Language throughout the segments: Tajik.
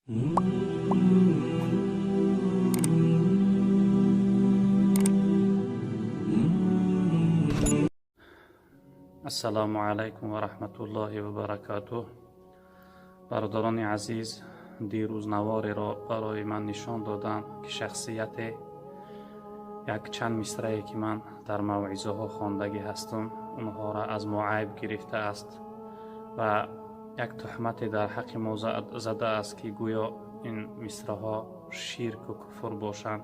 Ассалому алайкум ва раҳматуллоҳи ва баракатуҳ. Бародарони азиз, дирӯз навореро барои ман нишон доданд, ки шахсияте як чанд мисрае, ки ман дар мавъизаҳо хондагӣ ҳастам, онҳоро аз мо айб гирифтааст ва як туҳмате дар ҳаққи мо задааст, ки гӯё ин мисраҳо ширку куфр бошанд.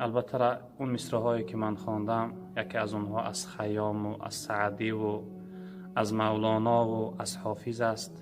Албатта, он мисраҳое, ки ман хондам, яке аз онҳо аз Хайёму аз Саъдиву аз Мавлонову аз Ҳофиз аст.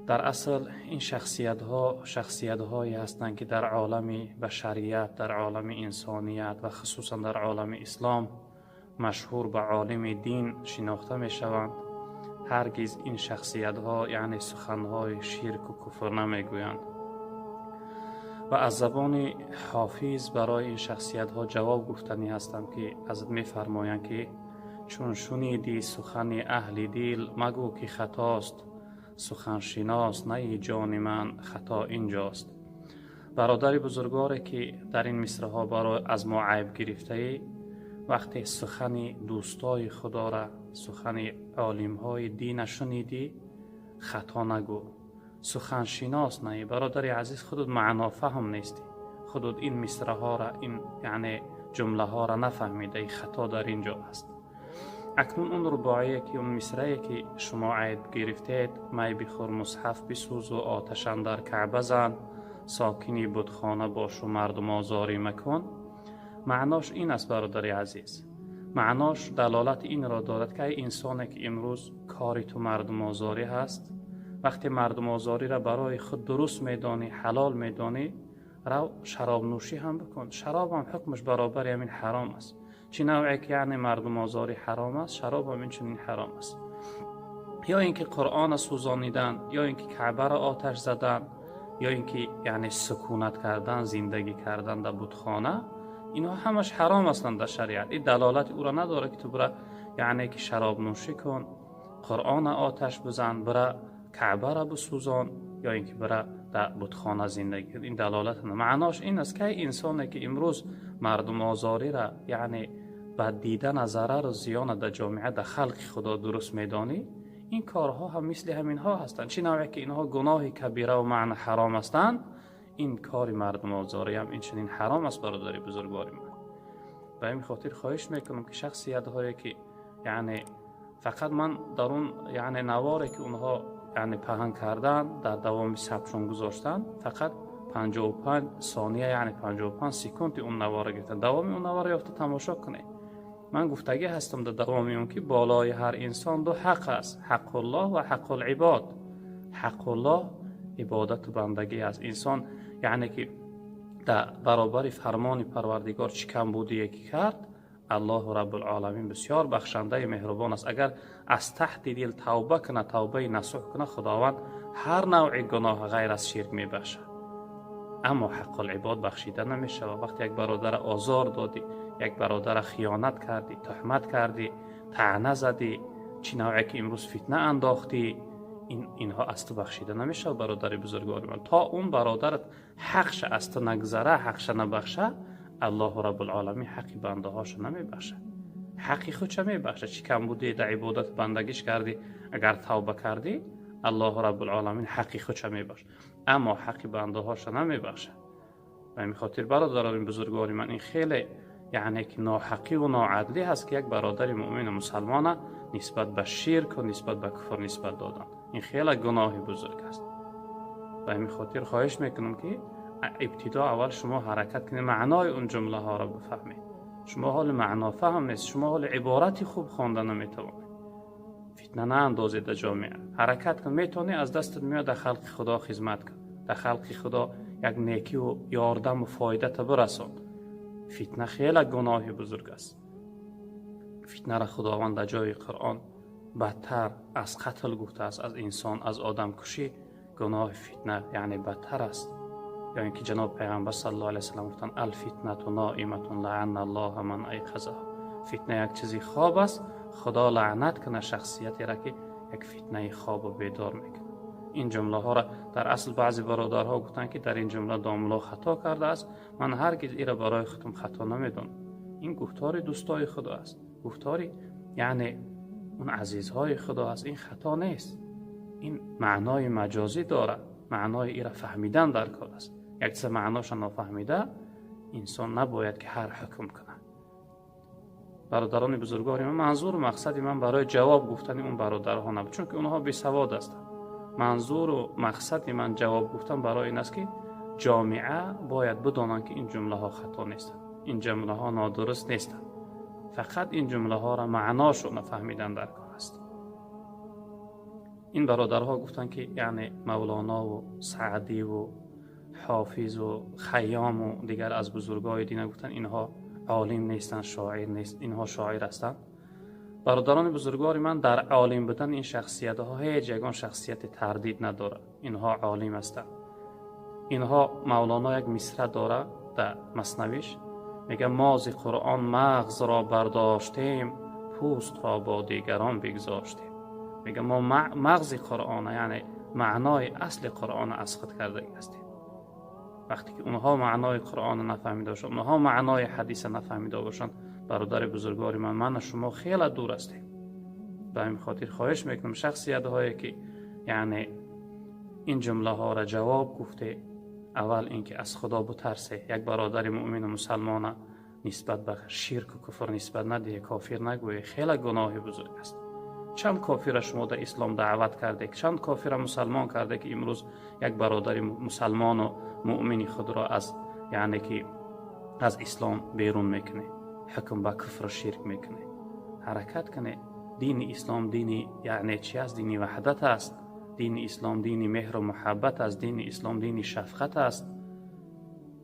Дар асл ин шахсиятҳо шахсиятҳое ҳастанд, ки дар олами башарият, дар олами инсоният ва хусусан дар олами ислом машҳур ба олими дин шинохта мешаванд. Ҳаргиз ин шахсиятҳо, яъне, суханҳои ширку куфр намегӯянд. Ва аз забони Ҳофиз барои ин шахсиятҳо ҷавоб гуфтанӣ ҳастам, ки аз мефармоянд, ки чун шунидӣ сухани аҳли дил, магӯ, ки хатост, суханшинос наи, ҷони ман, хато инҷост. Бародари бузургворе, ки дар ин мисраҳо барои аз мо айб гирифтаӣ, вақте сухани дӯстои худора, сухани олимҳои дина шунидӣ, хато нагӯ, суханшинос наӣ. Бародари азиз, худут маънофаҳм нестӣ, худут ин мисраҳоро, ин, яъне, ҷумлаҳоро нафаҳмидаи, хато дар ин ҷо аст. Акнун он рубоие, ки он мисрае, ки шумо айб гирифтед: май бихӯр, мусҳаф бисӯзу оташ андар Каъба зан, сокини бутхона бошу мардумозорӣ макун, маънош ин аст, бародари азиз, маънош далолати инро дорад, ки ай инсоне, ки имрӯз кори ту мардумозорӣ ҳаст, вақте мардумозориро барои худ дуруст медонӣ, ҳалол медонӣ, рав шаробнӯшӣ ҳам бикун. Шароб ҳам ҳукмаш баробари ҳамин ҳаром аст. Чӣ навъе ки, яъне, мардумозорӣ ҳаром аст, шароб ҳам инчунин ҳаром аст. Ё ин ки Қуръона сӯзонидан, ё ин ки Каъбаро оташ задан, ё ин ки, яъне, сукунат кардан, зиндагӣ кардан дар бутхона, инҳо ҳамаш ҳаром ҳастанд дар шариат. Ин далолати ӯро надорад, ки ту бира, яъне, ки шаробнӯшӣ кун, Қуръона оташ бизан, бира Каъбаро бисӯзон, ё ин ки бира дар бутхона зиндагӣ кун. Ин далолат маънош ин аст, ки ай инсоне, ки имрӯз мардумозориро, яъне, ба дидана зарару зиёна дар ҷомеа, дар халқи Худо дуруст медонӣ, ин корҳо ҳам мисли ҳаминҳо ҳастанд. Чӣ навъе ки инҳо гуноҳи кабираву маъна ҳаром ҳастанд, ин кори мардумозорӣ ҳам инчунин ҳаром аст. Бародари бузургвори ман, ба ҳамин хотир хоҳиш мекунам, ки шахсиятҳое, ки, яъне, фақат ман дар он, яъне, наворе, ки онҳо, яъне, паҳн кардан, дар давоми сабтшон гузоштанд, фақат 55 сония, яъне 55 секунди он навора гирифтан. Давоми он навора ёфта тамошо кунед. Ман гуфтагӣ ҳастам дар давоми он, ки болои ҳар инсон ду ҳақ аст: ҳаққуллоҳ ва ҳаққулибод. Ҳаққуллоҳ ибодату бандагӣ аст. Инсон, яъне, ки дар баробари фармони Парвардигор чӣ камбудие ки кард, Аллоҳу Раббулоламин бисёр бахшандаи меҳрубон аст. Агар аз таҳти дил тавба кунад, тавбаи насӯҳ кунад, Худованд ҳар навъи гуноҳ ғайр аз ширк мебахшад. Аммо ҳаққулибод бахшида намешавад. Вақте як бародара озор додӣ, як бародара хиёнат кардӣ, туҳмат кардӣ, таъна задӣ, чӣ навъе ки имрӯз фитна андохтӣ, инҳо аз ту бахшида намешавад. Бародари бузургвори ман, то он бародарат ҳақша аз ту нагзара, ҳақша набахша, Аллоҳу Раббулоламин ҳаққи бандаҳошо намебахшад. Ҳаққи худша мебахшад. Чӣ камбудие дар ибодат бандагиш кардӣ, агар тавба кардӣ, Аллоҳу Раббулоламин ҳаққи худша мебахшад, аммо ҳаққи бандаҳошо намебахшад. Ба ҳамин хотир, бародарони бузургвори ман, ин хеле, яъне, ки ноҳаққиву ноадлӣ ҳаст, ки як бародари муъмину мусалмона нисбат ба ширку нисбат ба куфр нисбат додан. Ин хеле гуноҳи бузург аст. Ба ҳамин хотир хоҳиш мекунам, ки ибтидо аввал шумо ҳаракат кунед, маънои он ҷумлаҳоро бифаҳмед. Шумо ҳоли маънофаҳм нест, шумо ҳоли иборати хуб хонда наметавонед. Фитна наандозед дар ҷомеа. Ҳаракат кун, метавонӣ, аз дастат меояд, дар халқи Худо хизмат кун, дар халқи Худо як некиву ёрдаму фоидата бирасон. Фитна хеле гуноҳи бузург аст. Фитнаро Худованд дар ҷои Қуръон бадтар аз қатл гуфтааст, аз инсон, аз одамкушӣ гуноҳи фитна, яъне, бадтар аст. Ё ин ки ҷаноб Пайғамбар саллаллоҳу алайҳи васаллам гуфтанд: الفتنة نائمة لعن الله من أيقظها. Фитна як чизи хоб аст, Худо лаънат кунад шахсиятеро, ки як фитнаи хобу бедор мекунад. ин ҷумлаҳоро дар асл баъзе бародарҳо гуфтанд, ки дар ин ҷумла домулло хато кардааст. Ман ҳаргиз инро барои худам хато намедонам. Ин гуфтори дӯстои Худо аст, гуфтори яъне он азизҳои Худо аст. Ин хато нест, ин маънои маҷозӣ дорад. Маънои инро фаҳмидан дар кор аст. Як чиз маъноша нофаҳмида инсон набояд ки ҳар ҳукм кунад. Бародарони бузургвори ман, манзуру мақсади ман барои ҷавоб гуфтани он бародарҳо набуд, чунки онҳо бесавод ҳастанд. Манзуру мақсади ман ҷавоб гуфтан барои ин аст, ки ҷомеа бояд бидонанд, ки ин ҷумлаҳо хато нестанд, ин ҷумлаҳо нодуруст нестанд. Фақат ин ҷумлаҳоро маъношо нафаҳмидан дар кор аст. Ин бародарҳо гуфтанд, ки яъне Мавлонову Саъдиву Ҳофизу Хайёму дигар аз бузургои дина гуфтанд, инҳо олим нестанд, шоир нест, инҳо шоир ҳастанд. Бародарони бузургвори ман, дар олим будан ин шахсиятҳо ҳеҷ ягон шахсияти тардид надорад. Инҳо олим ҳастанд. Инҳо Мавлоно як мисра дорад дар маснавиш, мегӯяд: мо зи Қуръон мағзро бардоштем, пӯстро бо дигарон бигзоштем. Мегӯяд мо мағзи Қуръона, яъне маънои асли Қуръона аз худ кардагӣ ҳастем. Вақте ки онҳо маънои Қуръонро нафаҳмида бошанд, онҳо маънои ҳадиса нафаҳмида бошанд, бародари бузургвори ман, ман шумо хеле дур ҳастем. Ба ҳамин хотир хоҳиш мекунам шахсиятҳое ки яъне ин ҷумлаҳоро ҷавоб гуфте, аввал инки аз Худо бутарсе. Як бародари муъмину мусалмона нисбат ба ширку куфр нисбат надиҳе, кофир нагӯе, хеле гуноҳи бузург аст. Чанд кофира шумо дар ислом даъват карде, чанд кофира мусалмон карде, ки имрӯз як бародари мусалмону муъмини худро аз яъне ки аз ислом берун мекунӣ, ҳукм ба куфру ширк мекунӣ. Ҳаракат кунед. Дини ислом дини яъне чи аст? Дини ваҳдат аст. Дини ислом дини меҳру муҳаббат аст. Дини ислом дини шафқат аст.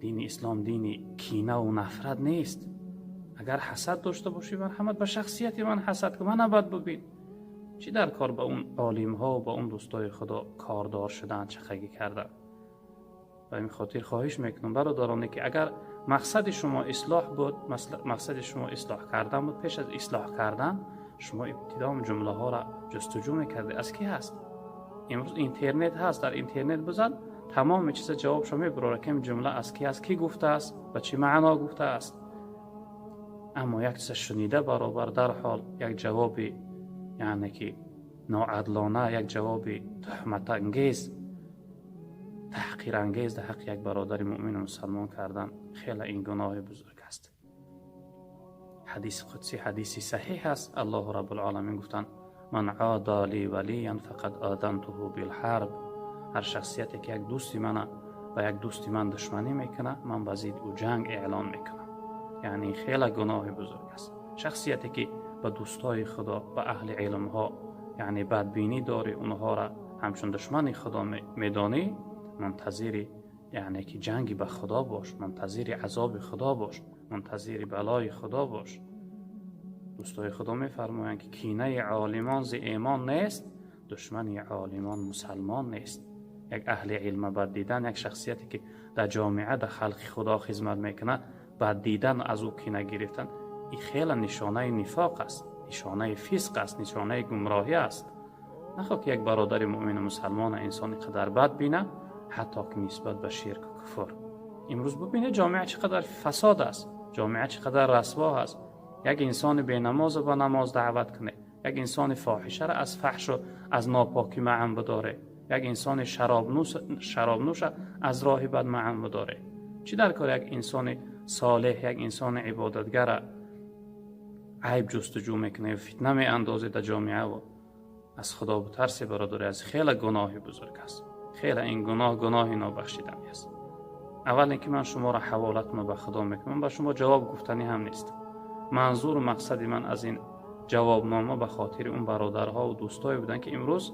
Дини ислом дини кинаву нафрат нест. Агар ҳасад дошта бошӣ, марҳамат, ба шахсияти ман ҳасад кун, мана бад бубин. Чӣ дар кор ба он олимҳо ба он дӯстои Худо кордор шудан, чақагӣ кардан? Ба ин хотир хоҳиш мекунам бародароне, ки агар мақсади шумо ислоҳ буд, мақсади шумо ислоҳ кардан буд, пеш аз ислоҳ кардан шумо ибтидо ҷумлаҳоро ҷустуҷӯ мекардед, аз кӣ ҳаст. Имрӯз интернет ҳаст, дар интернет бизан, тамоми чиза ҷавобшо мебарорад, ки ин ҷумла аз кӣ аст, кӣ гуфтааст, ба чӣ маъно гуфтааст. Аммо як чиза шунида баробар дарҳол як ҷавоби яъне ки ноадлона, як ҷавоби туҳматангез, таҳқирангез дар ҳаққи як бародари муъмину мусалмон кардан хеле ин гуноҳи бузург аст. Ҳадиси қудсӣ, ҳадиси саҳиҳ аст. Аллоҳу раббулоламин гуфтанд: ман ода ли валиян фақад одантуҳу билҳарб. Ҳар шахсияте ки як дӯсти мана ба як дӯсти ман душманӣ мекунад, ман ба зидди ӯ ҷанг эълон мекунам. Яъне хеле гуноҳи бузург аст. Шахсияте ки ба дӯстои Худо, ба аҳли илмҳо яъне бадбинӣ дорӣ, онҳоро ҳамчун душмани Худо медонӣ, мунтазири яъне ки ҷанги ба Худо бош, мунтазири азоби Худо бош, мунтазири балои Худо бош. Дӯстои Худо мефармоянд, ки кинаи олимон зи имон нест, душмани олимон мусалмон нест. Як аҳли илма бад дидан, як шахсияте ки дар ҷомеа, дар халқи Худо хизмат мекунад, бад дидан, аз ӯ кина гирифтан, ин хеле нишонаи нифоқ аст, нишонаи фисқ аст, нишонаи гумроҳӣ аст. Нахоҳ ки як бародари муъмину мусалмона инсон инқадар бад бина, ҳатто ки нисбат ба ширку куфр. Имрӯз бубинед ҷомеа чӣ қадар фасод аст, ҷомеа чӣ қадар расво аст. Як инсони бенамозро ба намоз даъват кунед, як инсони фоҳишаро аз фаҳшу аз нопокӣ маън бидоред, як инсони шаробнӯша аз роҳи бад маън бидоред. Чӣ дар кор як инсони солеҳ, як инсони ибодатгара айб ҷустуҷӯ мекунед, фитна меандозед дар ҷомеаву? Аз Худо бутарсе, бародари аз, хеле гуноҳи бузург аст. Хеле ин гуноҳ гуноҳи нобахшиданӣ аст. Аввал инки ман шуморо ҳаволатно ба Худо мекунам, ба шумо ҷавоб гуфтанӣ ҳам нест. Манзуру мақсади ман аз ин ҷавобнома ба хотири он бародарҳо ва дӯстое буданд, ки имрӯз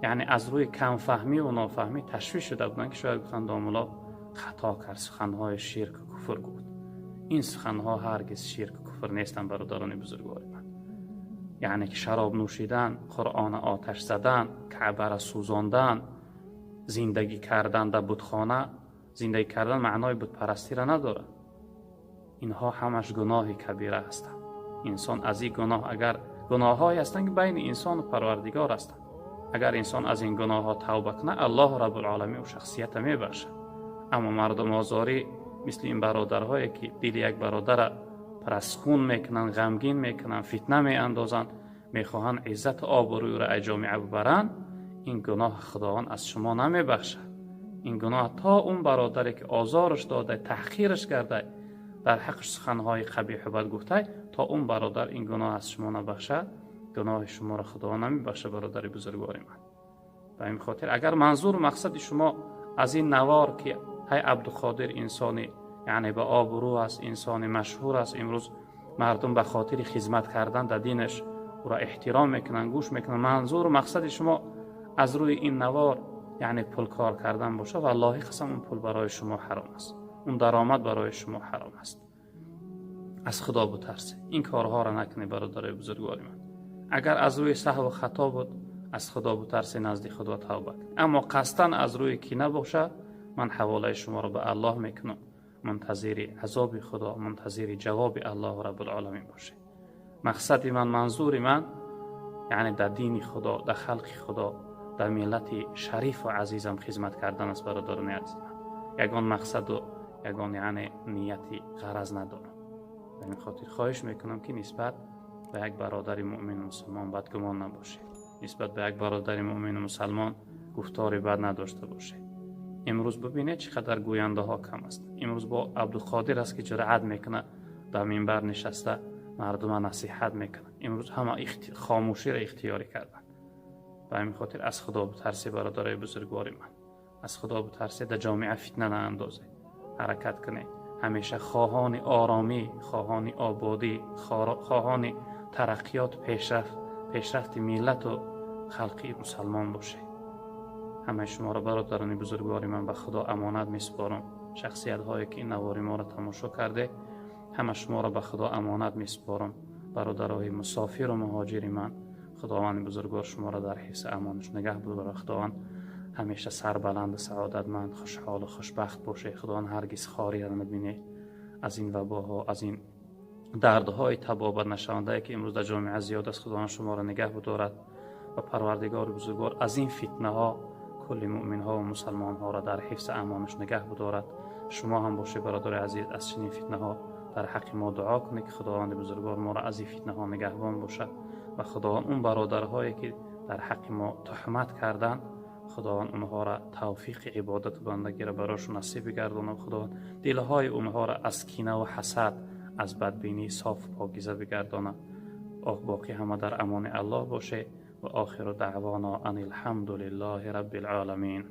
яъне аз рӯи камфаҳмӣ ва нофаҳмӣ ташвиш шуда буданд, ки шояд гуфтанд домулло хато кард, суханҳои ширку куфр гуфт. Ин суханҳо ҳаргиз ширку куфр нестанд, бародарони бузургвори ман. Яъне ки шароб нӯшидан, Қуръона оташ задан, Каъбаро сӯзондан, зиндагӣ кардан дар бутхона, зиндагӣ кардан маънои бутпарастиро надорад. Инҳо ҳамаш гуноҳи кабира ҳастанд. Инсон аз ин гуноҳ, агар гуноҳҳое ҳастанд, ки байни инсону Парвардигор ҳастанд, Агар инсон аз ин гуноҳҳо тавба кунад, Аллоҳ Раббулъоламин ӯ шахсиятро мебахшад. Аммо мардумозорӣ мисли ин бародарҳое ки дили як бародарро пур аз хун мекунанд, ғамгин мекунанд, фитна меандозанд, мехоҳанд иззату обрӯи ӯро аз ҷомеа бибаранд, ин гуноҳ Худованд аз шумо намебахшад. Ин гуноҳ то он бародаре ки озораш дода, таҳқираш карда, дар ҳаққаш суханҳои қабиҳу бад гуфта, то он бародар ин гуноҳ аз шумо набахшад, гуноҳи шуморо Худованд намебахшад, бародари бузургвори ман. Ба ин хотир агар манзуру мақсади шумо аз ин навор ки ҳай Абдуқодир инсони яъне ба обрӯ аст, инсони машҳур аст, имрӯз мардум ба хотири хизмат кардан дар динаш ӯро эҳтиром мекунанд, гӯш мекунанд, манзуру мақсади шумо аз рӯи ин навор яъне пул кор кардан бошад, валлоҳи қасам он пул барои шумо ҳаром аст, он даромад барои шумо ҳаром аст. Аз Худо бутарсед, ин корҳоро накунед, бародарои бузургвори ман. Агар аз рӯи саҳву хато буд, аз Худо бутарсед, назди Худо тавба кунед. Аммо қасдан аз рӯи кина бошад, ман ҳаволаи шуморо ба Аллоҳ мекунам. Мунтазири азоби Худо, мунтазири ҷавоби Аллоҳ Раббулъоламин бошед. Мақсади ман, манзури ман яъне дар дини Худо, дар халқи Худо, дар миллати шарифу азизам хизмат кардан аст, бародарони азиз ман. Ягон мақсаду ягон яъне нияти ғараз надорам. Ба ин хотир хоҳиш мекунам ки нисбат ба як бародари муъмину мусулмон бадгумон набошед, нисбат ба як бародари муъмину мусалмон гуфтори бад надошта бошед. Имрӯз бибинед чӣ қадар гӯяндаҳо кам аст. Имрӯз бо Абдуқодир аст ки ҷуръат мекунад, ба минбар нишаста мардума насиҳат мекунад. Имрӯз ҳама хомӯширо ихтиёрӣ карданд. Ба ҳамин хотир аз Худо бутарсед, бародарои бузургвори ман. Аз Худо бутарсед, дар ҷомеа фитна наандозед. Ҳаракат кунед, ҳамеша хоҳони оромӣ, хоҳони ободӣ, хоҳони тараққиёт, пешрафти миллату халқи мусалмон бошед. Ҳамаи шуморо бародарони бузургвори ман ба Худо амонат месупорам. Шахсиятҳое ки ин навори моро тамошо карде, ҳама шуморо ба Худо амонат месупорам. Бародарои мусофиру муҳоҷири ман, Худованди бузургвор шуморо дар ҳифзи амонаш нигаҳ бидорад. Худованд ҳамеша сарбаланду саодатманд, хушҳолу хушбахт бошед. Худованд ҳаргиз хориро набинед аз ин вабоҳо, аз ин дардҳои табобат нашавандае ки имрӯз дар ҷомеа зиёд аст. Худованд шуморо нигаҳ бидорад ва Парвардигори бузургвор аз ин фитнаҳо кулли муъминҳо ва мусалмонҳоро дар ҳифзи амонаш нигаҳ бидорад. Шумо ҳам бошед, бародари азиз, аз чунин фитнаҳо дар ҳаққи мо дуо кунед ки Худованди бузургвор моро аз ин фитнаҳо нигаҳбон бошад ва Худованд он бародарҳое ки дар ҳаққи мо туҳмат карданд, Худованд онҳоро тавфиқи ибодату бандагиро барошон насиб бигардонад. Худованд дилҳои онҳоро аз кинаву ҳасад, аз бадбинӣ соф покиза бигардонад. Боқӣ ҳама дар амони Аллоҳ бошед. Ва охиру даъвона ан алҳамду лиллаҳи раббил оламин.